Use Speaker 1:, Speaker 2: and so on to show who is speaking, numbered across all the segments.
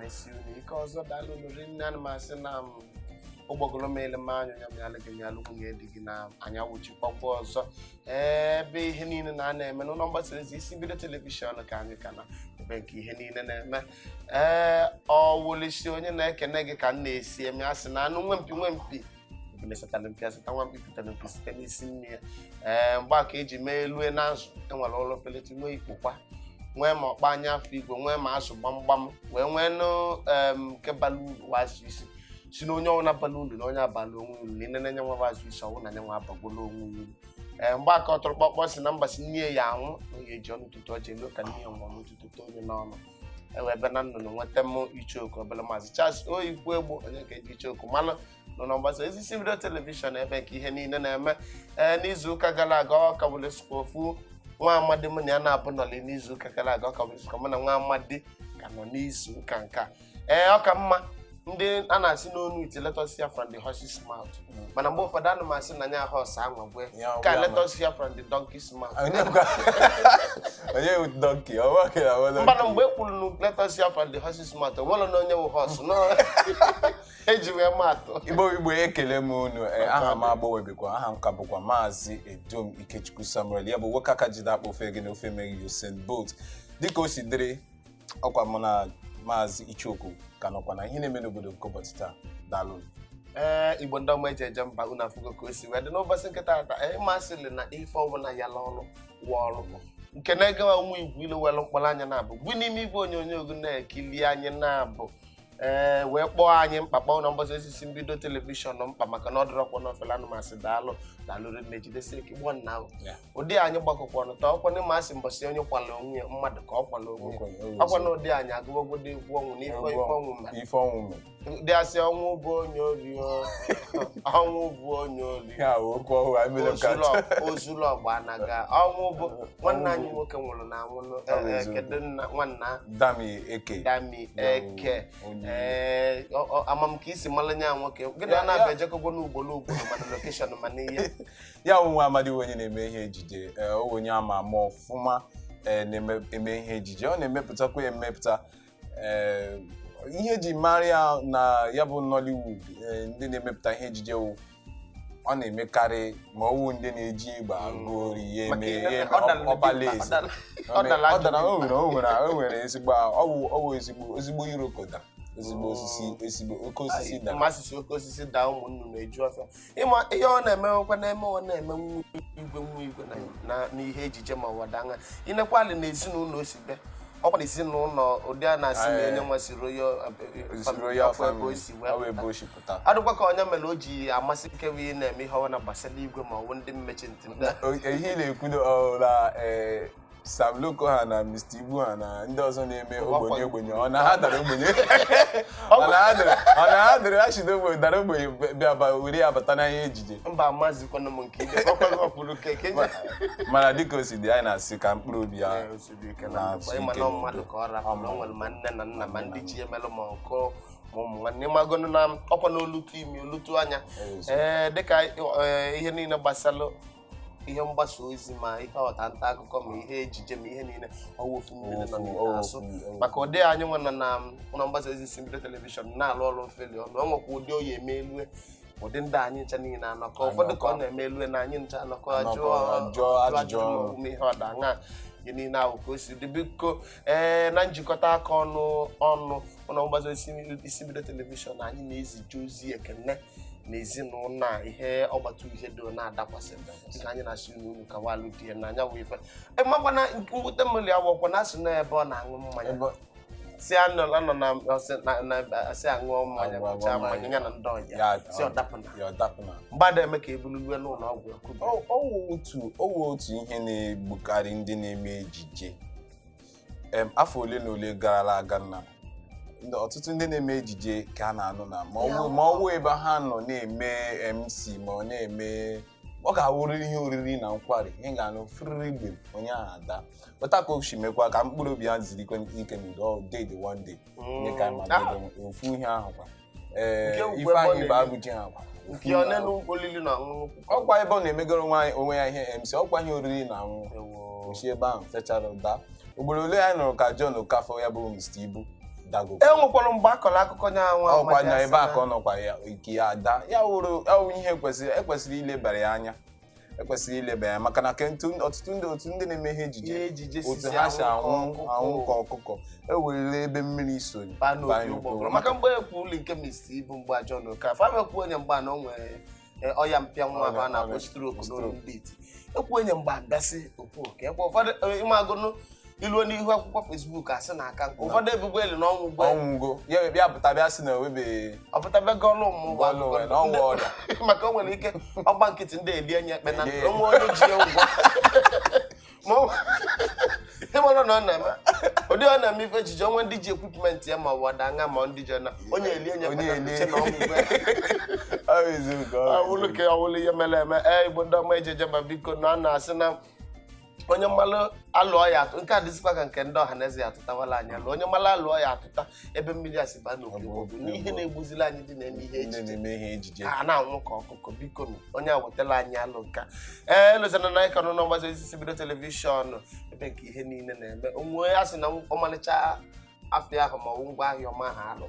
Speaker 1: Ekenesi unu ike ọzọ. Daalụ unu rinne. Ana m asị na m ụgbọgọrọ m ele m anya ya m alụ gị ya alụ nwunye di gị na anya wuchikwakwa ọzọ ebe ihe niile na a na-eme n'ụlọ mgbasa ozi Isi Mbido Television ka anyị ka na ebe nke ihe niile na-eme. Ee, ọ wụlisi onye na-ekene gị ka m na-esi eme. A sị na anụ nwempi nwempi ebulesatara mpi asata nwampi pụtara mpi site n'isi nne ya. Ee, mgbe a ka eji mee elue na azụ enwere ụlọ peleti, nwee ikpokwa, nwee ma ọkpa anya afọ igwe, nwee ma azụ gbamgbam, wee nwee nụ nke bara uru wa azụ isi si na onye ọbụla bara uru na onye abala onwe uru na inene nye nwa azụ isi ọwụ na nye nwa abagbola onwe uru. Ee, mgbe aka ọ tụrụ kpọkpọ si na mba si nne ya anwụ na onye eji ọnụ tutu ọjị elu ka nne ya nwụọ n'ụtụtụ onye n'ọnụ ewe ebe na nnụnụ nweta m ichoku obele Maazị Charles Oyikwu Egbu, onye nke ji ichoku malụ nọ mgbasa ozi Isi Mbido Television ebe nke ihe niile na-eme. Ee, n'izuụka gara aga ọ kabụlịsịkwa ofu nwa amadi mụ na ya na-abụ nọlị n'izuụka gara aga, ọ kabụlịsịkwa mụ na nwa amadi ka nọ n'izuụka nke a. Ee, ọ ka mma ndị a na-asị n'onu ite, "Let us hear from the horse's mouth," mana mgbe ụfọdụ ana m asị na nya horse anwagwe ka "Let us hear from the donkey's mouth."
Speaker 2: Onye wụ donkey? Ọ nwoke na ọ
Speaker 1: Mbanụ mgbe e kwuru nu "Let us hear from the horse's mouth," onwere na onye wụ horse no eji wee maatụ.
Speaker 2: Igbo, Igbo, ekele m unu. Ee, aha m agbanwebekwa, aha m ka bụkwa Maazị Edom Ikechukwu Samuel, ya bụ nwoke aka jide akpa ofe gị na ofe emeghị Usain Bolt. Dịka o si dịrị, ọkwa mụ na Maazị Ichoku ka nọkwa na ihe na-eme n'obodo nke ụbọchị taa. Daalụ.
Speaker 1: Ee, Igbo ndị ọma eji eje mba, unu afụgo ka o si wee dị n'ụbọchị nkịta ata. Ee, masịrị na ife ọbụla ya la ọrụ wụ ọrụ nke na-egewa ụmụ igwe ilu welu mkpọrọ anya na-abụ gbu n'ime igwe onyonyo gị na-ekili anyị na-abụ. Ee, wee kpọọ anyị mkpa, kpọọ na mgbasa ozi Isi Mbido Television mkpa, maka na ọ dịrọkwa n'ofele. Anụmasị daalụ, daalụ rinne, jidesi ike gbọ nna ahụ. Ụdị anyị gbakọkwanụ taa ọkwa ma asị mbọsị onye kwala onwe ya mmadụ ka ọ kwala onwe ya, ọkwa na ụdị anyị agụwagodo egwu ọnwụ n'ife ife ọnwụ mere.
Speaker 2: Ife ọnwụ mere.
Speaker 1: Ụdị asị ọnwụ bụ onye ori o, ọnwụ bụ onye ori.
Speaker 2: Ya bụ okwu ọhụrụ anyị mere ka
Speaker 1: ozulu ọgba anaga ọnwụ bụ nwanne anyị nwoke nwụrụ na anwụ.
Speaker 2: Ọ bụ eziokwu.
Speaker 1: Kedu nna nwanna?
Speaker 2: Dami Eke.
Speaker 1: Dami Eke.
Speaker 2: Onye
Speaker 1: Ee, ama m ka isi mara nya nwoke gị na na-abịa ejekọgwo n'ugboro ugboro, mana location mana ihe.
Speaker 2: Ya bụ nwa amadi onye na-eme ihe ejije. Ee, ọ bụ onye ama ama ọfụma, ee, na-eme eme ihe ejije, ọ na-emepụtakwa emepụta. Ee, ihe eji mara ya na ya bụ Nollywood, ee, ndị na-emepụta ihe ejije wụ ọ na-emekarị ma ọ wụ ndị na-eji egbe agụ ori ya
Speaker 1: Maka
Speaker 2: eme ya eme
Speaker 1: ọ dara
Speaker 2: ọbala
Speaker 1: dimkpa,
Speaker 2: eze.
Speaker 1: Ọ dara
Speaker 2: ọ dara o nwere ezigbo ọ wụ ezigbo iroko dara, ezigbo osisi, ezigbo oke osisi dara.
Speaker 1: Mmasịsị oke osisi daa, ụmụ nnụnụ eju ọfịa. Ịma ihe ọ na-emewekwa na-eme, ọ na-eme nwa igwe nwa igwe na n'ihe ejije ma ụwa danga inekwali na ezinụlọ o si bịa, ọkwa na ezinụlọ ụdị a na-asị na onye nwa si royal
Speaker 2: royal
Speaker 1: ọkwa ebe o
Speaker 2: family
Speaker 1: si wee
Speaker 2: ọ bụ ebe
Speaker 1: pụta.
Speaker 2: o si pụta.
Speaker 1: Adịkwa ka onye mere o ji amasị kewe ị na-eme ihe ọbụla gbasara igwe ma ọ bụ ndị mmechi ntị.
Speaker 2: Ihe ị na-ekwu na ee, Sam Loco ha na Mr. Ibu ha na ndị ọzọ na-eme ogbenye ogbenye, ọ na ha dara ogbenye, ọ na ha dara, ọ na ha dara achịdo ogbenye, dara ogbenye bịa were ya bata n'ihe ejije.
Speaker 1: Mba, amazikwana m nke ide ọkwa ọkwuru keke.
Speaker 2: Mana dịka o si dị, anyị na-asị ka mkpụrụ obi ya na-azụ
Speaker 1: ịma
Speaker 2: ike
Speaker 1: na
Speaker 2: n'udo.
Speaker 1: Mmadụ ka ọ rapụrụ, o nwere ma nne na nna ma ndị ji emelụ ma nkụ ma ụmụ nwanne magonu na ọkwa na olutu imi olutu anya. Ee, dịka ee, ihe niile gbasara ihe mgbasa ozi ma ihe ọta nta akụkọ ma ihe ejije ma ihe niile ọwụ ofu mmiri nọ n'ite asụ, maka ụdị anyị nwe nọ na ụlọ mgbasa ozi Isi Mbido Television na-alụ ọrụ mfeli ọnụ. O nwekwa ụdị oyi eme elue, ụdị ndị anyị ncha niile anọkọ, ụfọdụ ka ọ na-eme elue na anyị ncha anọkọ jụọ
Speaker 2: jụọ ajụjụ
Speaker 1: ma ọ bụ ihe ọda aṅa ihe niile ahụ ka o si dị. Biko, ee, na njikọta aka ọnụ ọnụ ụlọ mgbasa ozi Isi Mbido Television, anyị na-ezije ozi ekene na ezinụlọ a ihe ọgbata uhie dị na-adakwasị, dịka anyị na-asị unu unu kawalụ di ya na anya wụ ife makwana mwute mmiri awọkwa na asị na ebe ọ na-aṅụ mmanya si anọ anọ na ọsị asị aṅụọ mmanya ṅụchaa mmanya ya na ndị ọya si ọ dapụna.
Speaker 2: Ya ọ dapụna.
Speaker 1: Mgbada eme ka ebulue n'ụlọ ọgwụ ekubi.
Speaker 2: Ọ wụ otu ihe na-egbukarị ndị na-eme ejije. Afọ ole na ole gara aga na ọtụtụ ndị na-eme ejije ka a na-anụ na ma ọ wụ ebe ha nọ na-eme MC ma ọ na-eme, ọ ga-awụrịrị ihe oriri na nkwari, ihe ga-anụ firiri gbem onye ahụ ada pụta ka o si mekwa ka mkpụrụ obi ya ziri ike n'udo. Ọ day the one day nye ka ma dede ofu ihe ahụ kwa, ee.
Speaker 1: Nke ugwu ebe ọ
Speaker 2: Ifeanyị bụ
Speaker 1: na-eme.
Speaker 2: Agụji ha kwa
Speaker 1: Nke ọ n'elu olili na ọṅụṅụ.
Speaker 2: Ọkwa ebe ọ na-emegoro onwe ya ihe MC, ọkwa ihe oriri na ọṅụṅụ, osi ebe ahụ fechara daa. Ugboro ole anyị nụrụ ka John Okafor, ya bụ Mr. Ibu, Dago.
Speaker 1: E nwekwara mgbe a kọrọ akụkọ nya nwa
Speaker 2: Ọkwa
Speaker 1: amadi
Speaker 2: na ebe a
Speaker 1: asị
Speaker 2: ka ọ nọkwa ya ike ya ada ya wụrụ ya wụ ihe kwesịrị ekwesịrị ilebara ya anya, ekwesịrị ileba ya maka na ọtụtụ ndị otu ndị na-eme ihe
Speaker 1: ihe
Speaker 2: ejije
Speaker 1: ejije
Speaker 2: otu
Speaker 1: sisi
Speaker 2: ha si
Speaker 1: anwụ
Speaker 2: anwụ anwụ ka ọkụkọ ewerela ebe mmiri so
Speaker 1: baa n'opi
Speaker 2: baa
Speaker 1: ụgbọgụrụ. Maka mgbe ekwu ụlọ nke Mr. Ibu, mgbe a John Okafor abịakwu onye mgbe a na o nwere ọya mpịa nwa ahụ a na-akpọ
Speaker 2: Ọrịa-
Speaker 1: stroke n'olu
Speaker 2: stroke.
Speaker 1: ndị iti ekwu onye mgbe abịasị okwu oke ekwe ụfọdụ ịmagụnụ iluo n'ihu akwụkwọ Facebook asị na aka nke ụfọdụ ebugbo elu na ọnwụ ugbo
Speaker 2: Ọnwụgo ya ya pụta bịa sị na owebe
Speaker 1: ọpụta bịa gọlụ ụmụ
Speaker 2: Gọlụ ụwa, na ọnwụ ọrịa.
Speaker 1: Maka o nwere ike ọgba nkịtị ndị eli enye ekpe na
Speaker 2: Elie.
Speaker 1: onwe onye ji ya ụgwọ. Ma ịmara na ọ na-eme ụdị ọ na-eme ife ejije onwe ndị ji equipment ya ma ọ bụ ọdanga ma ndị ji na onye eli enye ekpe
Speaker 2: Onye
Speaker 1: na
Speaker 2: elie.
Speaker 1: uche na ọnwụ ugbo.
Speaker 2: Ọ bụ eziokwu, ọ bụ
Speaker 1: Ọwụlụ ka ọwụlụ ihe mere eme. Ee, Igbo ndị ọma ejeje ma biko na a na-asị na onye mmalụ alụọ ya atụ nke a dịzikwa ka nke ndị ọha na eze ya atụtawala anyị alụ onye mmalụ alụọ ya atụta ebe mmiri a si baa n'opi ụgbọgụrụ n'ihe na-egbuzili anyị dị na-eme ihe
Speaker 2: ndị
Speaker 1: ejije
Speaker 2: na-eme ihe ejije
Speaker 1: a na-anwụ ka ọkụkọ. Biko nụ, onye a wetala anyị alụ nka. Ee, lụzana na ịka n'ụlọ mgbasa ozi bido television ebe nke ihe niile na-eme onwe a sị na ọmalịcha afịa ahụ ma ọ bụ ngwa ahịa ọma ahụ alụ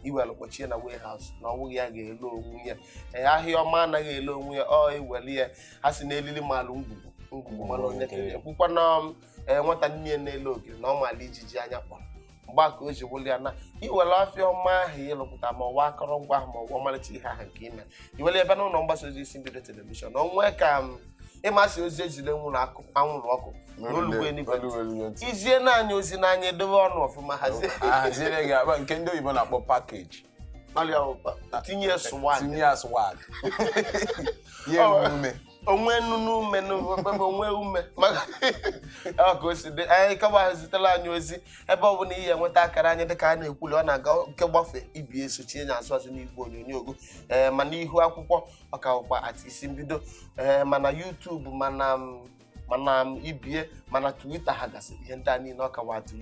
Speaker 1: iwere kpọchie na warehouse na ọnwụghị ya ga-elu onwe ya. Ee, ahịa ọma anaghị elu onwe ya ọ eweli ya ha si na elili malụ ngwugwu ngwugwu malụ onye kere ekwukwa na ee, nwata nne ya na-ele ogiri na ọ mala ijiji anya kpọrọ mgbe a ka o ji wụlụ ya na iwere afịa ọma ahụ ịlụpụta ma ọwa akọrọngwa ahụ ma ọ bụ ọmalịcha ihe ahụ nke ime iwere ebe n'ụlọ mgbasa ozi isi mbido television onwe ka m ịmasị ozi ejile nwụrụ anwụrụ ọkụ n'olugbo eluigwe
Speaker 2: Olu-
Speaker 1: izie naanị ozi n'anya edobe ọnụ ọfụma hazie
Speaker 2: Ahaziere gị akpa nke ndị oyibo na-akpọ package.
Speaker 1: Ọrịa ụkpa, tinye swag.
Speaker 2: Tinye ya swag ya enwe ume.
Speaker 1: Onwe nunu ume n'okpukpe onwe ume maka ọ ka o si dị anyị kama zitela anyị ozi ebe ọ bụla ihe enweta akara anyị dịka a na-ekwuli ọ na-aga nke gbafe ibi esochie na azụ azụ n'igwe onyonyo ogo ee ma n'ihu akwụkwọ ọka ụkwa at isi mbido ee mana YouTube mana ibie mana Twitter ha gasị ihe ndị a niile ọ kawa atụ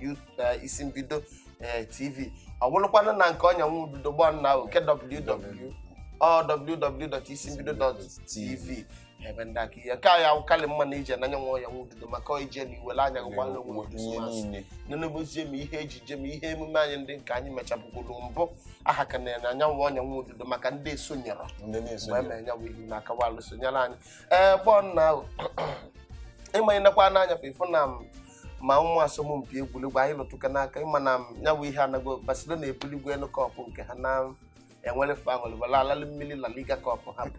Speaker 1: isi mbido ee TV ọ bụrụkwanụ na nke ọnya nwa ududo gbọ nna ahụ nke www ọ www.isimbido.tv ebe ndị aka ihe nke a ya awụkalị mma na ije n'anya nwa ya nwa ududo maka ọ ije na iwere anya gị gbara onwe
Speaker 2: Ihe
Speaker 1: Krismas
Speaker 2: niile.
Speaker 1: nenebozie ma ihe ejije ma ihe emume anyị ndị nke anyị mechabugoro mbụ aha ka na anya nwa ọnya nwa ududo maka ndị esonyere
Speaker 2: Ndị na-eso
Speaker 1: mgbe e mere ya bụ ihu na akawalụ sonyere anyị ee gbọọ nna ahụ ịmanyekwa n'anya fa ịfụ na ma ụmụ asọmpi egwuregwu anyị lụtụka n'aka ịma na ya bụ ihe anago Barcelona ebuligwe elu kọpụ nke ha na enwere aṅụrịbala alalụ mmiri La Liga kọpụ ha bụ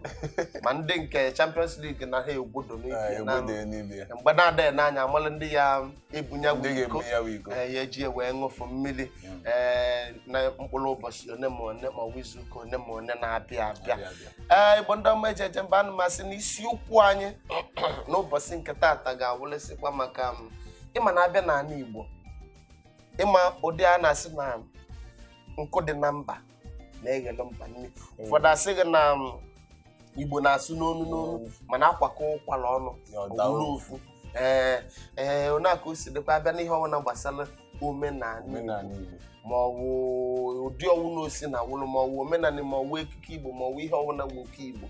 Speaker 1: ma ndị nke Champions League na ha egbodo n'ike na
Speaker 2: Egbodo n'ime ya.
Speaker 1: mgbe na-adịghị n'anya amala ndị ya ebunye
Speaker 2: Ndị
Speaker 1: iko
Speaker 2: ga-ebu ya bụ iko.
Speaker 1: ee, ya eji wee ṅụfụ mmiri ee na mkpụrụ ụbọchị one ma one ma ọ bụ izuụka one ma one na-abịa abịa.
Speaker 2: Abịa, abịa.
Speaker 1: Ee, Igbo ndị ọma eji eje mba, ana m asị na isiokwu anyị n'ụbọchị nke taata ga-awụlịsịkwa maka m ịma na-abịa n'ala Igbo ịma ụdị a na-asị na nkụ dị na mba na-eghele mba nri. Ụfọdụ asị gị na Igbo na-asụ n'onu n'onu mana akwakọ ụkwara ọnụ
Speaker 2: Ya ọ daa
Speaker 1: ọwụrụ ofu. Ee ee, one a ka o si dịkwa abịa n'ihe ọbụla gbasara omenala Igbo
Speaker 2: Omenala Igbo.
Speaker 1: ma ọ bụ ụdị ọwụ na osi na awụrụ ma ọ bụ omenala ma ọ bụ ekike Igbo ma ọ bụ ihe ọwụna bụ nke Igbo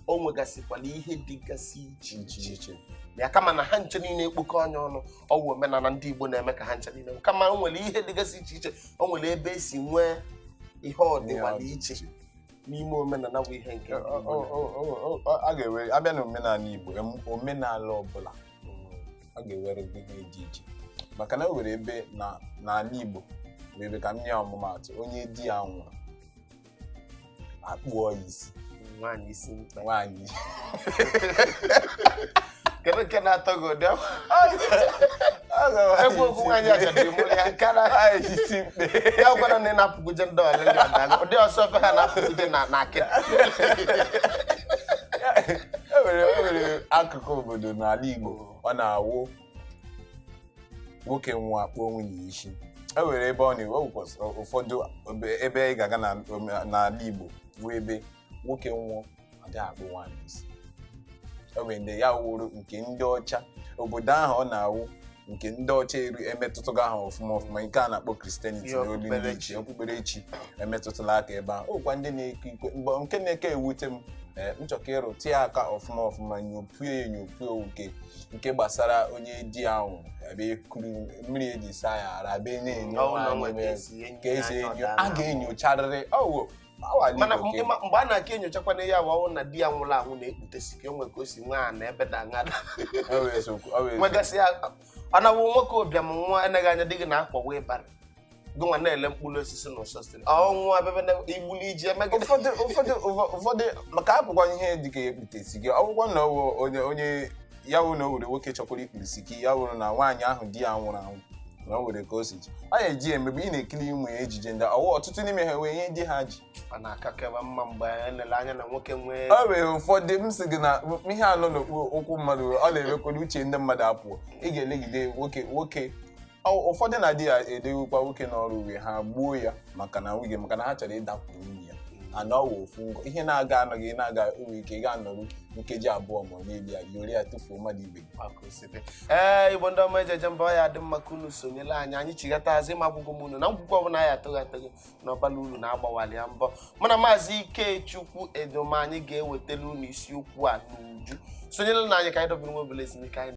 Speaker 1: o nwegasịkwala ihe dịgasị iche
Speaker 2: Iche
Speaker 1: iche
Speaker 2: iche.
Speaker 1: Ya kama na ha nche niile ekpokọ anya ọnụ ọwụ omenala ndị Igbo na-eme ka ha nche niile kama o nwere ihe dịgasị iche iche o nwere ebe esi nwee ihe ọdịwala iche n'ime omenala bụ ihe nke ndị Igbo
Speaker 2: A ga-ewere abịa na omenala Igbo omenala ọbụla a ga-ewere ihe dị iche maka na e nwere ebe na n'ala Igbo bụ ebe ka m nye ọmụmaatụ onye di ya nwụrụ akpụọ ya isi.
Speaker 1: Nwaanyị isi mkpe.
Speaker 2: Nwaanyị.
Speaker 1: Kedu nke na-atọ gị ụdị egwu okwu nwaanyị ajadu mụrụ ya nke na
Speaker 2: Nwaanyị isi mkpe.
Speaker 1: Ya gwara na ị na-apụguje ndị ọlịlị ọdaga ụdị ọsọ ofe ha na-apụguje na akịda.
Speaker 2: E nwere akụkụ obodo n'ala Igbo ọ na-awụ nwoke nwụọ akpụọ nwunye ya isi. E nwere ebe ọ na-ewe ụfọdụ ebe ị ga-aga n'ala Igbo bụ ebe nwoke nwụọ ọ dịghị akpụ nwaanyị isi. E nwere ndị ya wụrụ nke ndị ọcha obodo ahụ ọ na-awụ Nke ndị ọcha eru emetụtụgo ha ọfụma ọfụma, nke a na-akpọ Christianity
Speaker 1: Ihe
Speaker 2: na olu ndị
Speaker 1: okpukperechi.
Speaker 2: iche okpukperechi emetụtụla aka ebe ahụ. Okwa ndị na-eke ikwe mgbe nke na-eke ewute m, m chọka ịrụ tie aka ọfụma ọfụma, nyopue enyopue nke gbasara onye di ya nwụrụ, ebe ekuru mmiri eji saa ya ara, ebe na-enyo
Speaker 1: Ọ na
Speaker 2: nwaanyị
Speaker 1: onwe ka
Speaker 2: eme
Speaker 1: esi enyo
Speaker 2: ka esi
Speaker 1: anya
Speaker 2: enyo
Speaker 1: ọda
Speaker 2: a
Speaker 1: na-
Speaker 2: ga-enyocharịrị ọwụ awala
Speaker 1: Mana
Speaker 2: Igbo ka
Speaker 1: mgbe a na-aka enyochakwana ya bụ ọnwụ na di ya nwụrụ anwụ na-ekputesi ka o nwee ka o si nwee ana ebe da aṅa
Speaker 2: ọ bụ eziokwu, ọ bụ eziokwu.
Speaker 1: nwegasị ya. Ọ na-awụ nwoke ụbịam nwa anaghị anya dị gị na-akpọwa ịbara gịnwa na-ele mkpụrụ osisi na ụsọ sịrị ọnwụ abebe na igbuli iji emegide.
Speaker 2: Ụfọdụ maka apụkwa ihe dịka ekputesi gị ọgwụkwọ na ọwụ onye ya wụ na o were nwoke chọkwara ikpurisi gị, ya wụrụ na nwaanyị ahụ di ya nwụrụ anwụ na o were ka o si ji ọ na-eji emegbe. Ị na-ekiri ụmụ ya ejije ndị ọwụ ọtụtụ n'ime ha nwee ihe di ha ji.
Speaker 1: Ọ na-akakebe mma mgbe anyị lere anya na nwoke nwee
Speaker 2: O nwere ụfọdụ m sị gị na ihe anọ n'okpuru ụkwụ mmadụ, ọ na-emekwara uche ndị mmadụ apụọ. Ị ga-elegide nwoke ụfọdụ na-adị ya edewekwa nwoke n'ọrụ uwe ha gbuo ya maka na nwunye, maka na ha chọrọ ịdapụ nwunye ya ana ọwụ ofu ngo ihe na-aga anọghị na-aga uwe ike ga-anọrụ nkeji 2 ma ọ na-eli ya yori ya tụfuo mmadụ ibe gị.
Speaker 1: Maka osite. Ee, Igbo ndị ọma ejeje mba, ọ ya dị mma ka unu sonyere anyị. Anyị chigata azụ ịma akwụkwọ m unu na nkwụkwọ ọbụla anyị atụghị atụghị na ọbala uru na-agbawali ya mbọ. Mụ na Maazị Ikechukwu Edoma anyị ga-ewetara unu isiokwu a n'uju. Sonyere na anyị ka anyị dobere nwa obere ezumike anyị.